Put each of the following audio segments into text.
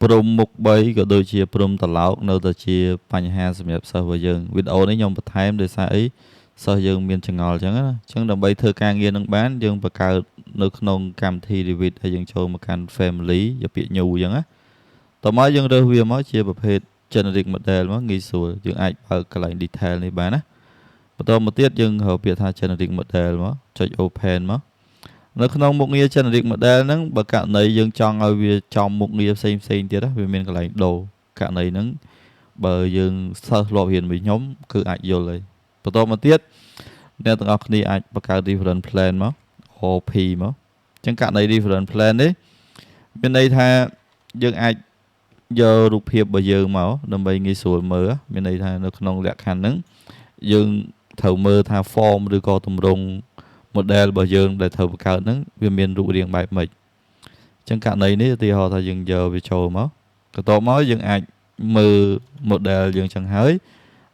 ព្រំមុខ3ក៏ដូចជាព្រំត្រឡោកនៅតែជាបញ្ហាសម្រាប់សិស្សរបស់យើងវីដេអូនេះខ្ញុំបន្ថែមដោយសារអីសិស្សយើងមានចងល់អញ្ចឹងណាអញ្ចឹងដើម្បីធ្វើការងារនឹងបានយើងបង្កើតនៅក្នុងកម្មវិធី Revit ហើយយើងចូលមកកាន់ family យកពាក្យ new អញ្ចឹងណាតមកយើងរើសវាមកជាប្រភេទ generic model មកងាយស្រួលយើងអាចបើកកន្លែង detail នេះបានណាបន្តមកទៀតយើងរកពាក្យថា generic model មកចុច open មកនៅក្នុងមុខងារ generic model ហ្នឹងបើករណីយើងចង់ឲ្យវាចំមុខងារផ្សេងផ្សេងទៀតវាមានកន្លែងដូរករណីហ្នឹងបើយើងសិស្សធ្លាប់រៀនមួយខ្ញុំគឺអាចយល់ហើយបន្តមកទៀតអ្នកទាំងអស់គ្នាអាចបង្កើត reference plane មក OP មកអញ្ចឹងករណី reference plane នេះមានន័យថាយើងអាចយករូបភាពរបស់យើងមកដើម្បីងាយស្រួលមើលមានន័យថានៅក្នុងលក្ខខណ្ឌហ្នឹងយើងត្រូវមើលថា form ឬក៏ទម្រង់ model របស់យើងដែលត្រូវបង្កើតហ្នឹងវាមានរូបរាងបែបម៉េចអញ្ចឹងករណីនេះឧទាហរណ៍ថាយើងយកវាចូលមកបន្ទាប់មកយើងអាចមើល model យើងចឹងហើយ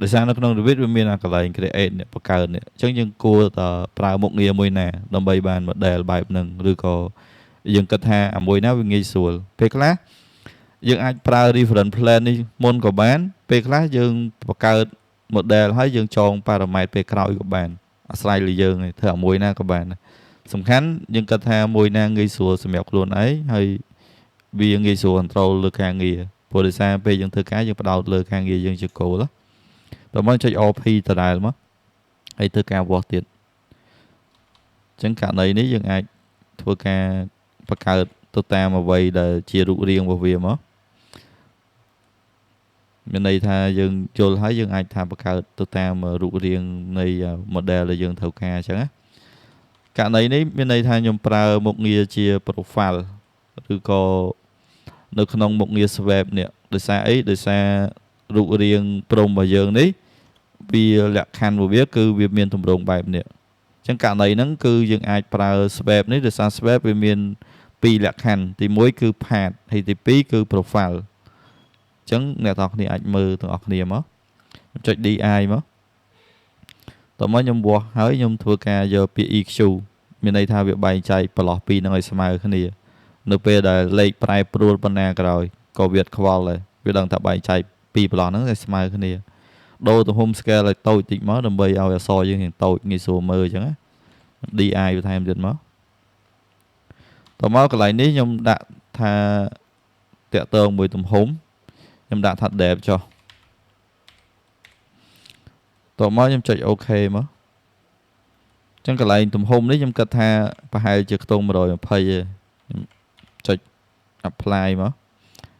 ដោយសារនៅក្នុង Revit វាមានអាកន្លែង create នេះបង្កើតនេះអញ្ចឹងយើងគួរតែប្រើមុខងារមួយណាដើម្បីបាន model បែបហ្នឹងឬក៏យើងគិតថាអាមួយណាវាងាយស្រួលពេលខ្លះយើងអាចប្រើ reference plane នេះមុនក៏បានពេលខ្លះយើងបង្កើត model ហើយយើងចង parameter ពេលក្រោយក៏បានអាស្រ័យលើយើងឯងធ្វើអាមួយណាក៏បានសំខាន់យើងគិតថាមួយណាងាយស្រួលសម្រាប់ខ្លួនឯងហើយវាងាយស្រួល control លើការងារព្រោះដោយសារពេលយើងធ្វើការយើងផ្ដោតលើការងារយើងជាគោលតើមកចុច RP ដដែលមកហើយធ្វើការវាស់ទៀតអញ្ចឹងករណីនេះយើងអាចធ្វើការបង្កើតទៅតាមអ្វីដែលជារូបរាងរបស់វាមកមានន័យថាយើងយល់ហើយយើងអាចថាបង្កើតទៅតាមរូបរាងនៃ model ដែលយើងត្រូវការអញ្ចឹងណាករណីនេះមានន័យថាខ្ញុំប្រើមុខងារជា profile ឬក៏នៅក្នុងមុខងារ sweep នេះដោយសារអីដោយសាររូបរាងព្រំរបស់យើងនេះវាលក្ខខណ្ឌរបស់វាគឺវាមានទម្រង់បែបនេះអញ្ចឹងករណីហ្នឹងគឺយើងអាចប្រើ sweep នេះដោយសារ sweep វាមានពីរលក្ខខណ្ឌទី1គឺ path ហើយទី2គឺ profile អញ្ចឹងអ្នកទាំងអស់គ្នាអាចមើលទាំងអស់គ្នាមកខ្ញុំចុច DI មកតោះមកខ្ញុំវាស់ហើយខ្ញុំធ្វើការយកពាក្យ EQ មានន័យថាវាបែងចែកប្រឡោះពីរនឹងឲ្យស្មើគ្នានៅពេលដែលលេខប្រែប្រួលប៉ុណ្ណាក៏ដោយក៏វាអត់ខ្វល់ដែរវាដឹងថាបែងចែកពីរប្រឡោះហ្នឹងឲ្យស្មើគ្នាដូរទំហំ scale ឲ្យតូចតិចមកដើម្បីឲ្យអក្សរយើងរៀងតូចងាយស្រួលមើលអញ្ចឹងណា DI បន្ថែមទៀតមកតមកកន្លែងនេះខ្ញុំដាក់ថាតាក់ទងមួយទំហំខ្ញុំដាក់ថា depth ចុះតមកខ្ញុំចុច OK មកអញ្ចឹងកន្លែងទំហំនេះខ្ញុំគិតថាប្រហែលជាខ្ទង់120ទេខ្ញុំចុច apply មក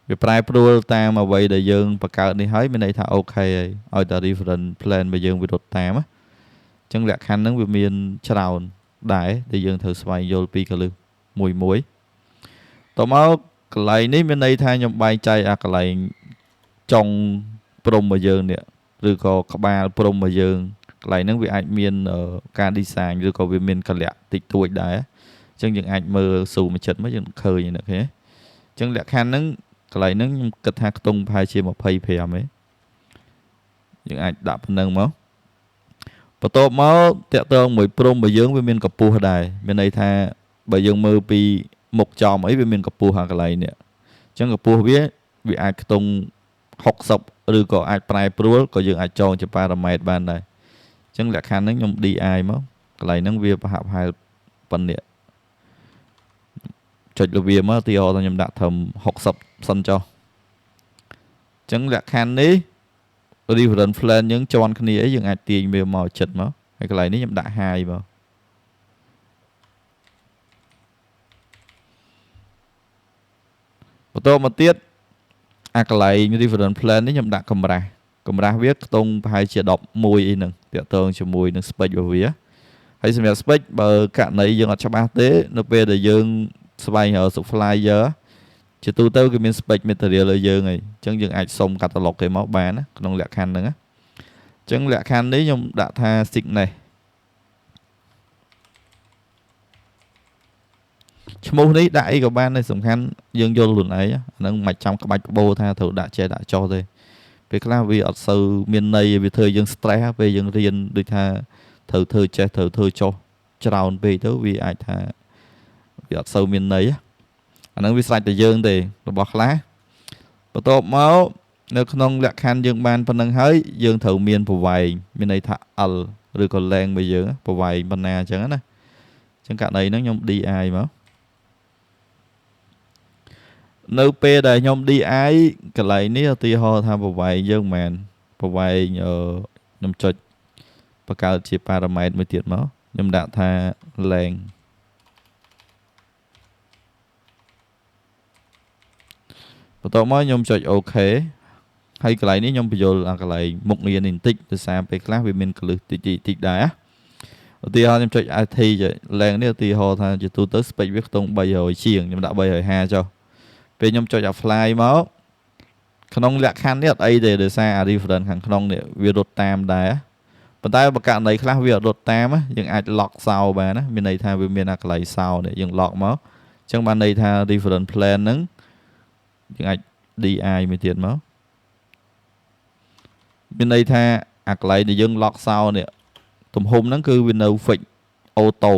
វាប្រែប្រួលតាមអ្វីដែលយើងបង្កើតនេះហើយមានន័យថា OK ហើយឲ្យតែ reference plane របស់យើងវារត់តាមណាអញ្ចឹងលក្ខខណ្ឌហ្នឹងវាមានច្រើនដែរដែលយើងត្រូវស្វែងយល់ពីកលឹះមួយមួយតមកកន្លែងនេះមានន័យថាខ្ញុំបែងចែកអាកន្លែងចុងព្រំរបស់យើងនេះឬក៏ក្បាលព្រំរបស់យើងកន្លែងហ្នឹងវាអាចមានការ design ឬក៏វាមានកលៈតិចតួចដែរអញ្ចឹងយើងអាចមើលស៊ូមចិត្តមកយើងឃើញនេះឃើញអញ្ចឹងលក្ខខណ្ឌហ្នឹងកន្លែងហ្នឹងខ្ញុំគិតថាខ្ទង់ប្រហែលជា25ឯងយើងអាចដាក់ប៉ុណ្ណឹងមកបន្ទាប់មកតាក់ទងមួយព្រំរបស់យើងវាមានកម្ពស់ដែរមានន័យថាបើយើងមើលពីមុខចំអីវាមានកម្ពស់អាកន្លែងនេះអញ្ចឹងកម្ពស់វាវាអាចខ្ទង់60ឬក៏អាចប្រែប្រួលក៏យើងអាចចងជាប៉ារ៉ាម៉ែត្របានដែរអញ្ចឹងលក្ខខណ្ឌហ្នឹងខ្ញុំ DI មកកន្លែងហ្នឹងវាប្រហាក់ប្រហែលប៉ុណ្ណេះចុចលើវាមកទីហោថាខ្ញុំដាក់ត្រឹម60សិនចុះអញ្ចឹងលក្ខខណ្ឌនេះ reference plane យើងជន់គ្នាអីយើងអាចទាញវាមកចិត្តមកហើយកន្លែងនេះខ្ញុំដាក់ high មកបន្តមកទៀតអាកន្លែង reference plane នេះខ្ញុំដាក់កម្រាស់កម្រាស់វាខ្ទង់ប្រហែលជា11អីហ្នឹងតាក់ទងជាមួយនឹង spec របស់វាហើយសម្រាប់ spec បើករណីយើងអត់ច្បាស់ទេនៅពេលដែលយើងស្វែងរក supplier ជាទូទៅគេមាន spec material ឲ្យយើងហើយអញ្ចឹងយើងអាចសុំ catalog គេមកបានណាក្នុងលក្ខខណ្ឌហ្នឹងណាអញ្ចឹងលក្ខខណ្ឌនេះខ្ញុំដាក់ថា thickness ឈ្មោះនេះដាក់អីក៏បានដែរសំខាន់យើងយល់ខ្លួនឯងអាហ្នឹងមិនចាំក្បាច់ក្បោថាត្រូវដាក់ចេះដាក់ចោះទេពេលខ្លះវាអត់សូវមានន័យវាធ្វើយើង stress ពេលយើងរៀនដូចថាត្រូវធ្វើចេះត្រូវធ្វើចោះច្រើនពេកទៅវាអាចថាវាអត់សូវមានន័យអាហ្នឹងវាស្រេចតែយើងទេរបស់ខ្លះ បន្ទាប់មកនៅក្នុងលក្ខខណ្ឌយើងបានប៉ុណ្ណឹងហើយយើងត្រូវមានប្រវែងមានន័យថា L ឬក៏ length របស់យើងប្រវែងប៉ុណ្ណាអញ្ចឹងណាអញ្ចឹងករណីហ្នឹងខ្ញុំ DI មកនៅពេលដែលខ្ញុំ DI កន្លែងនេះឧទាហរណ៍ថាប្រវែងយើងមិនមែនប្រវែងខ្ញុំចុចបង្កើតជា parameter មួយទៀតមកខ្ញុំដាក់ថា length បន្ទាប់មកខ្ញុំចុច OK ហើយកន្លែងនេះខ្ញុំបញ្យល់អាកន្លែងមុខងារនេះបន្តិចដោយសារពេលខ្លះវាមានកលឹះតិចតិចតិចដែរឧទាហរណ៍ខ្ញុំចុច IT ចុច length នេះឧទាហរណ៍ថាជាទូទៅ spec វាខ្ទង់300ជាងខ្ញុំដាក់350ចុះពេលខ្ញុំចុច apply មកក្នុងលក្ខខណ្ឌនេះអត់អីទេដោយសារ reference ខាងក្នុងនេះវារត់តាមដែរប៉ុន្តែបើករណីខ្លះវាអត់រត់តាមយើងអាច lock សោបានណាមានន័យថាវាមានអាកន្លែងសោនេះយើង lock មកអញ្ចឹងបានន័យថា reference plane ហ្នឹងយើងអាច DI មួយទៀតមកមានន័យថាអាកន្លែងដែលយើង lock សោនេះទំហំហ្នឹងគឺវានៅ fix auto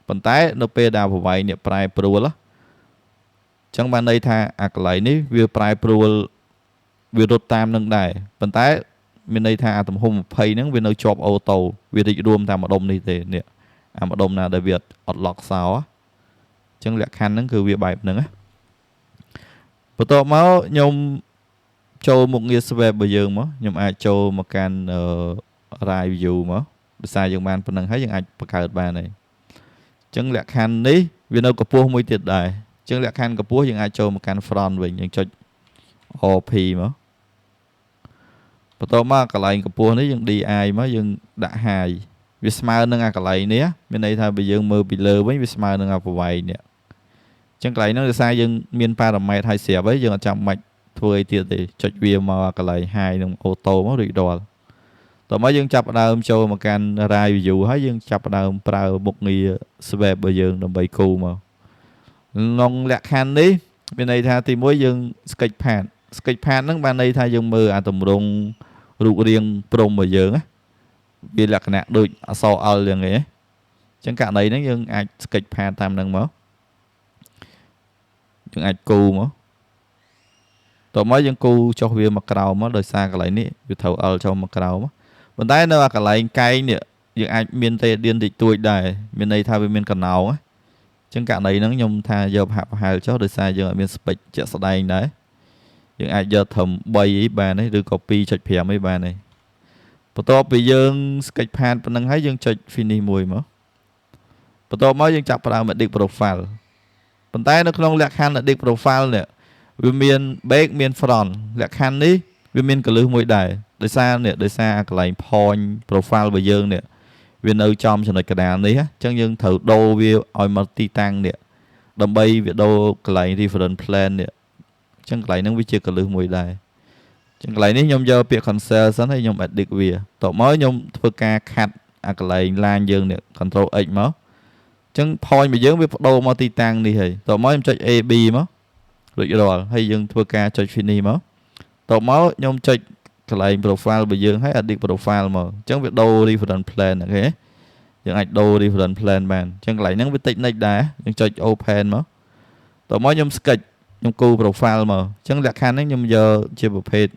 ប៉ុន្តែនៅពេលដែលប្រវែងនេះប្រែប្រួលអញ្ចឹងបានន័យថាអាកន្លែងនេះវាប្រែប្រួលវារត់តាមនឹងដែរប៉ុន្តែមានន័យថាអាទំហំ20ហ្នឹងវានៅជាប់ auto វារីករួមតាមម្ដុំនេះទេនេះអាម្ដុំណាដែលវាអត់ lock សោអញ្ចឹងលក្ខខណ្ឌហ្នឹងគឺវាបែបហ្នឹងណាបន្ទាប់មកខ្ញុំចូលមុខងារ sweep របស់យើងមកខ្ញុំអាចចូលមកកាន់ right view មកដោយសារយើងបានប៉ុណ្្នឹងហើយយើងអាចបង្កើតបានហើយអញ្ចឹងលក្ខខណ្ឌនេះវានៅកម្ពស់មួយទៀតដែរអញ្ចឹងលក្ខខណ្ឌកម្ពស់យើងអាចចូលមកកាន់ front វិញយើងចុច RP មកបន្ទាប់មកកន្លែងកម្ពស់នេះយើង DI មកយើងដាក់ high វាស្មើនឹងអាកន្លែងនេះមានន័យថាបើយើងមើលពីលើវិញវាស្មើនឹងអាប្រវែងនេះអញ្ចឹងកន្លែងហ្នឹងដោយសារយើងមានប៉ារ៉ាម៉ែត្រហើយស្រាប់ហើយយើងអត់ចាំបាច់ធ្វើអីទៀតទេចុចវាមកកន្លែង high នឹង auto មករួចរាល់តោះមកយើងចាប់ផ្ដើមចូលមកកាន់ right view ហើយយើងចាប់ផ្ដើមប្រើមុខងារ sweep របស់យើងដើម្បីគូមកក្នុងលក្ខខណ្ឌនេះមានន័យថាទី1យើង sketch path sketch path ហ្នឹងបានន័យថាយើងមើលអាទម្រង់រូបរាងព្រំរបស់យើងណាវាលក្ខណៈដូចអក្សរ L យ៉ាងនេះអញ្ចឹងករណីហ្នឹងយើងអាច sketch path តាមហ្នឹងមកយើងអាចគូមកតោះមកយើងគូចុះវាមកក្រោមមកដោយសារកន្លែងនេះវាត្រូវ L ចុះមកក្រោមប៉ុន្តែនៅអាកន្លែងកែងនេះយើងអាចមាន radian តិចតួចដែរមានន័យថាវាមានកណោងអញ្ចឹងករណីហ្នឹងខ្ញុំថាយកហាក់ប្រហែលចុះដោយសារយើងអត់មាន spec ជាក់ស្ដែងដែរយើងអាចយកត្រឹម3អីបានទេឬក៏2.5អីបានទេបន្ទាប់ពីយើង sketch path ប៉ុណ្្នឹងហើយយើងចុច finish មួយមកបន្ទាប់មកយើងចាប់ផ្ដើម edit profile ប៉ុន្តែនៅក្នុងលក្ខខណ្ឌ edit profile នេះវាមាន back មាន front លក្ខខណ្ឌនេះវាមានកលឹះមួយដែរដោយសារនេះដោយសារកន្លែង point profile របស់យើងនេះវានៅចំចំណុចកណ្ដាលនេះអញ្ចឹងយើងត្រូវដូរវាឲ្យមកទីតាំងនេះដើម្បីវាដូរកន្លែង reference plane នេះអញ្ចឹងកន្លែងហ្នឹងវាជាកលឹះមួយដែរអញ្ចឹងកន្លែងនេះខ្ញុំយកពាក្យ cancel សិនហើយខ្ញុំ edit វាតបមកខ្ញុំធ្វើការខាត់អាកន្លែង line យើងនេះ control X មកអញ្ចឹង point របស់យើងវាបដូរមកទីតាំងនេះហើយតបមកខ្ញុំចុច AB មករួចរាល់ហើយយើងធ្វើការចុច finish មកតបមកខ្ញុំចុចកន្លែង profile របស់យើងហើយ edit profile មកអញ្ចឹងវាដូរ reference plane OK យើងអាចដូរ reference plane បានអញ្ចឹងកន្លែងហ្នឹងវាតិចនិចដែរយើងចុច open មកតមកខ្ញុំ sketch ខ្ញុំគូ profile មកអញ្ចឹងលក្ខខណ្ឌហ្នឹងខ្ញុំយកជាប្រភេទ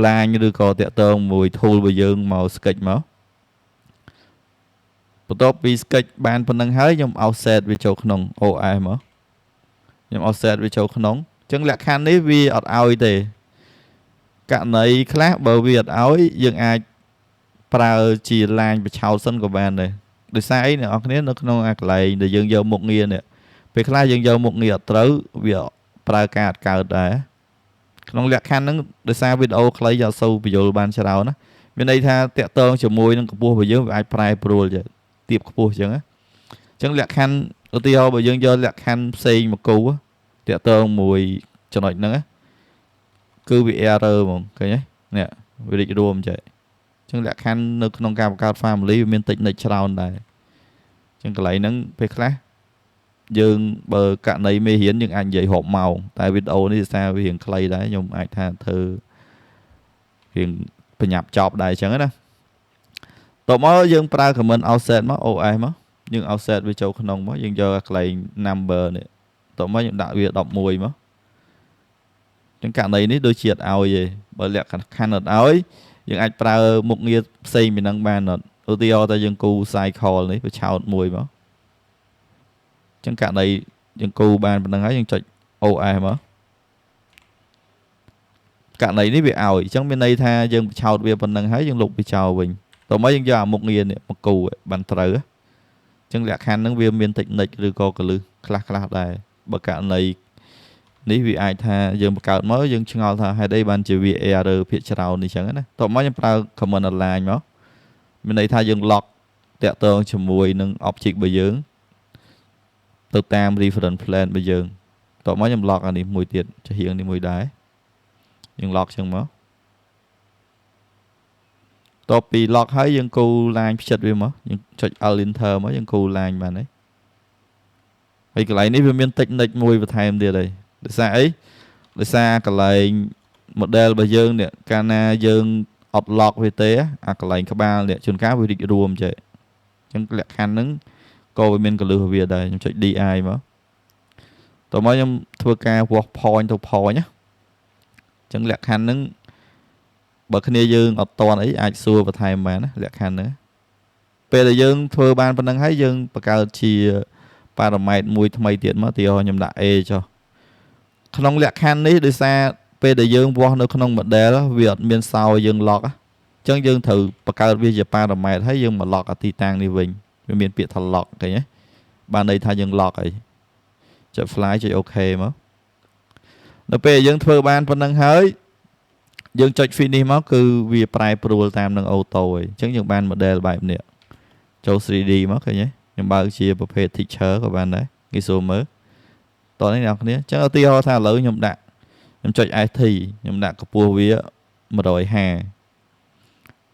line ឬក៏តាក់ទងមួយ tool របស់យើងមក sketch មកបន្ទាប់ពី sketch បានប៉ុណ្្នឹងហើយខ្ញុំ offset វាចូលក្នុង OS មកខ្ញុំ offset វាចូលក្នុងអញ្ចឹងលក្ខខណ្ឌនេះវាអត់ឲ្យទេករណីខ្លះបើវាអត់ឲ្យយើងអាចប្រើជា line បញ្ឆោតសិនក៏បានដែរដោយសារអីអ្នកនរគ្នានៅក្នុងអាកន្លែងដែលយើងយកមុខងារនេះពេលខ្លះយើងយកមុខងារអត់ត្រូវវាប្រើការអត់កើតដែរក្នុងលក្ខខណ្ឌហ្នឹងដោយសារវីដេអូខ្លីអត់សូវបញ្យល់បានច្រើនណាមានន័យថាតាក់ទងជាមួយនឹងកម្ពស់របស់យើងវាអាចប្រែប្រួលទៀបខ្ពស់អញ្ចឹងណាអញ្ចឹងលក្ខខណ្ឌឧទាហរណ៍បើយើងយកលក្ខខណ្ឌផ្សេងមកគូតាក់ទងមួយចំណុចហ្នឹងណាគឺវា error ហ្មងឃើញទេនេះវារីករួមចេះអញ្ចឹងលក្ខខណ្ឌនៅក្នុងការបង្កើត family វាមានតិចនិចច្រើនដែរអញ្ចឹងកន្លែងហ្នឹងពេលខ្លះយើងបើករណីមេរៀនយើងអាចនិយាយរាប់ម៉ោងតែវីដេអូនេះដោយសារវារៀងខ្លីដែរខ្ញុំអាចថាធ្វើរៀងបញ្ញាប់ចប់ដែរអញ្ចឹងណាតបមកយើងប្រើ command offset មក OS មកយើង offset វាចូលក្នុងមកយើងយកកន្លែង number នេះតបមកយើងដាក់វា11មក ចឹងករណីនេះដូចជាអត់ឲ្យទេបើលក្ខខណ្ឌអត់ឲ្យយើងអាចប្រើមុខងារផ្សេងពីនឹងបានអត់ឧទាហរណ៍ថាយើងគូ circle នេះបញ្ឆោតមួយមកចឹងករណីយើងគូបានប៉ុណ្្នឹងហើយយើងចុច OS មកករណីនេះវាឲ្យអញ្ចឹងមានន័យថាយើងបញ្ឆោតវាប៉ុណ្្នឹងហើយយើងលុបវាចោលវិញតោះមកយើងយកអាមុខងារនេះមកគូបានត្រូវអញ្ចឹងលក្ខខណ្ឌហ្នឹងវាមាន technique ឬក៏កលឹះខ្លះខ្លះដែរបើករណីនេះវាអាចថាយើងបង្កើតមកយើងឆ្ងល់ថាហេតុអីបានជាវា error ភាគច្រើននេះចឹងណាតោះមកខ្ញុំប្រើ command align មកមានន័យថាយើង lock តាក់ទងជាមួយនឹង object របស់យើងទៅតាម reference plane របស់យើងតោះមកខ្ញុំ lock អានេះមួយទៀតចំហៀងនេះមួយដែរយើង lock ចឹងមកតបពី lock ហើយយើងគូ line ផ្ចិតវាមកយើងចុច Alt Enter មកយើងគូ line បានហើយហើយកន្លែងនេះវាមាន technique មួយបន្ថែមទៀតហើយដោយសារអីដោយសារកន្លែង model របស់យើងនេះកាលណាយើងអត់ lock វាទេអាកន្លែងក្បាលនេះជួនកាលវារីករួមចេះអញ្ចឹងលក្ខខណ្ឌហ្នឹងក៏វាមានកលឹះវាដែរខ្ញុំចុច DI មកតោះមកខ្ញុំធ្វើការវាស់ point ទៅ point ណាអញ្ចឹងលក្ខខណ្ឌហ្នឹងបើគ្នាយើងអត់តន់អីអាចសួរបន្ថែមបានណាលក្ខខណ្ឌហ្នឹងពេលដែលយើងធ្វើបានប៉ុណ្្នឹងហើយយើងបង្កើតជា parameter មួយថ្មីទៀតមកទីខ្ញុំដាក់ A ចុះក្នុងលក្ខខណ្ឌនេះដោយសារពេលដែលយើងវាស់នៅក្នុង model វាអត់មានសោយើង lock អញ្ចឹងយើងត្រូវបង្កើតវាជា parameter ហើយយើងមក lock អាទីតាំងនេះវិញវាមានពាក្យថា lock ឃើញទេបានន័យថាយើង lock អីចុច apply ចុច OK មកនៅពេលយើងធ្វើបានប៉ុណ្្នឹងហើយយើងចុច finish មកគឺវាប្រែប្រួលតាមនឹង auto ហើយអញ្ចឹងយើងបាន model បែបនេះចូល 3D មកឃើញទេខ្ញុំបើកជាប្រភេទ texture ក៏បានដែរងាយស្រួលមើលតោះនេះអ្នកនរគ្នាអញ្ចឹងឧទាហរណ៍ថាឥឡូវខ្ញុំដាក់ខ្ញុំចុច ST ខ្ញុំដាក់កម្ពស់វា150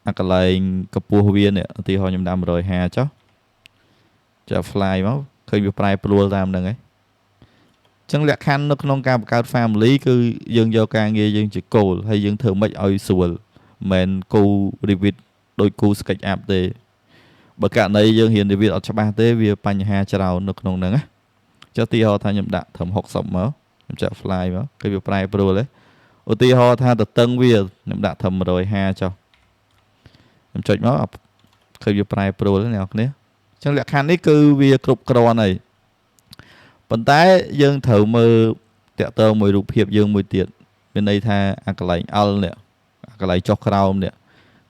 អាកន្លែងកម្ពស់វានេះឧទាហរណ៍ខ្ញុំដាក់150ចុះចុច apply មកឃើញវាប្រែប្រួលតាមហ្នឹងឯងចឹងលក្ខខណ្ឌនៅក្នុងការបង្កើត family គឺយើងយកការងារយើងជាគោលហើយយើងធ្វើម៉េចឲ្យស្រួលមិនមែនគូ Revit ដូចគូ SketchUp ទេបើករណីយើងរៀន Revit អត់ច្បាស់ទេវាបញ្ហាច្រើននៅក្នុងហ្នឹងណាចុះទីហោថាខ្ញុំដាក់ត្រឹម60មកខ្ញុំចាក់ apply មកគឺវាប្រែប្រួលទេឧទាហរណ៍ថាតតឹងវាខ្ញុំដាក់ត្រឹម150ចុះខ្ញុំចុចមកឃើញវាប្រែប្រួលអ្នកនរគ្នាអញ្ចឹងលក្ខខណ្ឌនេះគឺវាគ្រប់គ្រាន់ហើយប៉ុន្តែយើងត្រូវមើលតាក់ទងមួយរូបភាពយើងមួយទៀតមានន័យថាអាកន្លែង L នេះអាកន្លែងចុះក្រោមនេះ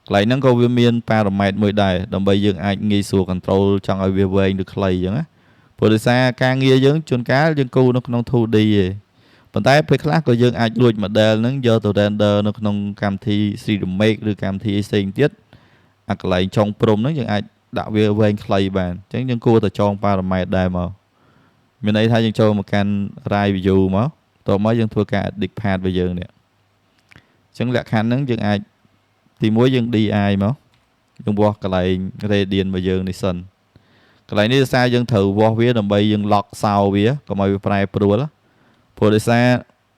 កន្លែងហ្នឹងក៏វាមាន parameter មួយដែរដើម្បីយើងអាចងាយស្រួល control ចង់ឲ្យវាវែងឬខ្លីអញ្ចឹងណាព្រោះដោយសារការងារយើងជួនកាលយើងគូនៅក្នុង 2D ឯងប៉ុន្តែពេលខ្លះក៏យើងអាចលួច model ហ្នឹងយកទៅ render នៅក្នុងកម្មវិធី 3D Max ឬកម្មវិធីផ្សេងទៀតអាកន្លែងចុងព្រំហ្នឹងយើងអាចដាក់វាវែងខ្លីបានអញ្ចឹងយើងគួរតែចង parameter ដែរមកមានន័យថាយើងចូលមកកាន់ right view មកតមកយើងធ្វើការ edit path របស់យើងនេះអញ្ចឹងលក្ខខណ្ឌហ្នឹងយើងអាចទីមួយយើង DI មកយើងវាស់កន្លែង radian របស់យើងនេះសិនកន្លែងនេះដោយសារយើងត្រូវវាស់វាដើម្បីយើង lock សោវាកុំឲ្យវាប្រែប្រួលព្រោះដោយសារ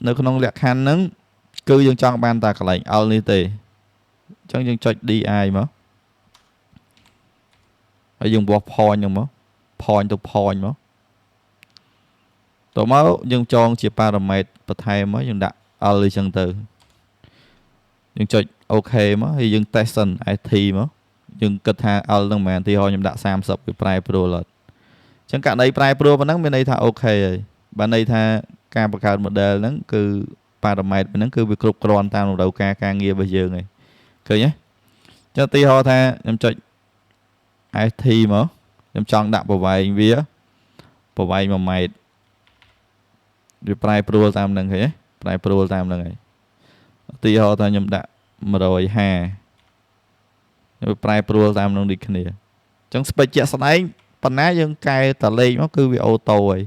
នៅក្នុងលក្ខខណ្ឌហ្នឹងគឺយើងចង់បានតែកន្លែង L នេះទេអញ្ចឹងយើងចុច DI មកហើយយើងវាស់ point ហ្នឹងមក point ទៅ point មកតមកយើងចងជា parameter បន្ថែមមកយើងដាក់ L អញ្ចឹងទៅយើងចុច OK មកហើយយើង test សិន ST មកយើងគិតថា L ហ្នឹងមិនមែនទីហោខ្ញុំដាក់30វាប្រែប្រួលអត់អញ្ចឹងករណីប្រែប្រួលប៉ុណ្ណឹងមានន័យថា OK ហើយបានន័យថាការបង្កើត model ហ្នឹងគឺ parameter ហ្នឹងគឺវាគ្រប់គ្រាន់តាមតម្រូវការការងាររបស់យើងហើយឃើញទេចុះទីហោថាខ្ញុំចុច ST មកខ្ញុំចង់ដាក់ប្រវែងវាប្រវែង1ម៉ែត្រវាប្រែប្រួលតាមហ្នឹងឃើញទេប្រែប្រួលតាមហ្នឹងហើយឧទាហរណ៍ថាខ្ញុំដាក់150វាប្រែប្រួលតាមនឹងដូចគ្នាអញ្ចឹង spec ជាក់ស្ដែងប៉ុណ្ណាយើងកែតលេខមកគឺវា auto ហើយ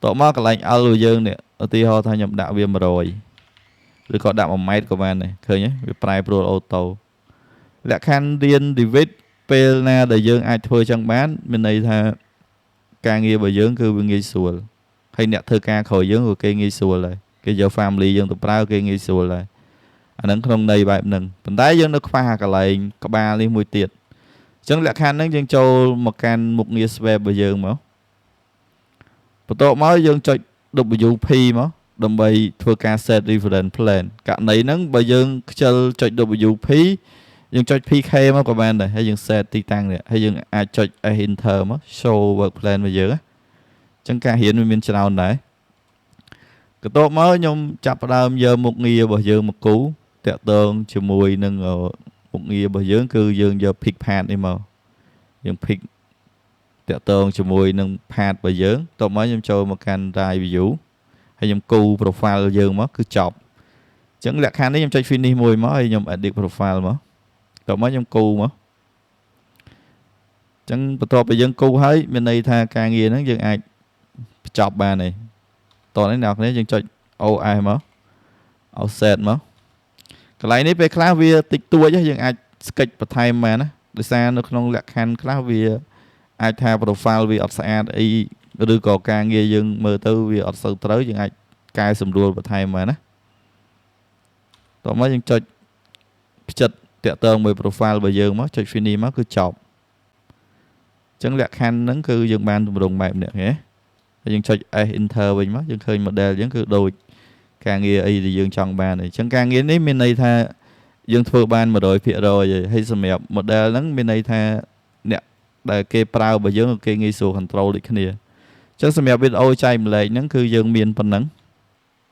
តមកកន្លែង L របស់យើងនេះឧទាហរណ៍ថាខ្ញុំដាក់វា100ឬក៏ដាក់1ម៉ែត្រក៏បានដែរឃើញទេវាប្រែប្រួល auto លក្ខខណ្ឌរៀន Revit ពេលណាដែលយើងអាចធ្វើចឹងបានមានន័យថាការងាររបស់យើងគឺវាងាយស្រួលហើយអ្នកធ្វើការក្រោយយើងក៏គេងាយស្រួលដែរគេយក family យើងទៅប្រើគេងាយស្រួលដែរអាហ្នឹងក្នុងន័យបែបហ្នឹងប៉ុន្តែយើងនៅខ្វះអាកន្លែងក្បាលនេះមួយទៀតអញ្ចឹងលក្ខខណ្ឌហ្នឹងយើងចូលមកកាន់មុខងារ sweep របស់យើងមកបន្ទាប់មកយើងចុច WP មក ដើម្បីធ្វើការ set reference plane ករណីហ្នឹងបើយើងខ្ជិលចុច WP យើងចុច PK មកក៏បានដែរហើយយើង set ទីតាំងនេះហើយយើងអាចចុច S enter មក show work plane របស់យើងណាអញ្ចឹងការរៀនវាមានច្រើនដែរបន្ទាប់មកខ្ញុំចាប់ផ្ដើមយកមុខងាររបស់យើងមកគូតាក់ទងជាមួយនឹងមុខងាររបស់យើងគឺយើងយក pick path នេះមកយើង pick តាក់ទងជាមួយនឹង path របស់យើងតបមកខ្ញុំចូលមកកាន់ right view ហើយខ្ញុំគូ profile យើងមកគឺចប់អញ្ចឹងលក្ខខណ្ឌនេះខ្ញុំចុច finish មួយមកហើយខ្ញុំ edit profile មកតបមកខ្ញុំគូមកអញ្ចឹងបន្ទាប់ពីយើងគូហើយមានន័យថាការងារហ្នឹងយើងអាចបញ្ចប់បានហើយតោះនេះអ្នកនរយើងចុច OS មក offset មកកន្លែងនេះពេលខ្លះវាតិចតួចយើងអាច sketch បន្ថែមបានណាដោយសារនៅក្នុងលក្ខខណ្ឌខ្លះវាអាចថា profile វាអត់ស្អាតអីឬក៏ការងារយើងមើលទៅវាអត់សូវត្រូវយើងអាចកែសម្រួលបន្ថែមបានណាតោះមកយើងចុចផ្ចិតតាក់ទងមួយ profile របស់យើងមកចុច finish មកគឺចប់អញ្ចឹងលក្ខខណ្ឌហ្នឹងគឺយើងបានទម្រង់បែបនេះហ៎ហើយយើងចុច S enter វិញមកយើងឃើញ model យើងគឺដូចការងារអីដែលយើងចង់បានអញ្ចឹងការងារនេះមានន័យថាយើងធ្វើបាន100%ហើយហើយសម្រាប់ model ហ្នឹងមានន័យថាអ្នកដែលគេប្រើរបស់យើងគេងាយស្រួល control ដូចគ្នាអញ្ចឹងសម្រាប់វីដេអូចែករំលែកហ្នឹងគឺយើងមានប៉ុណ្ណឹង។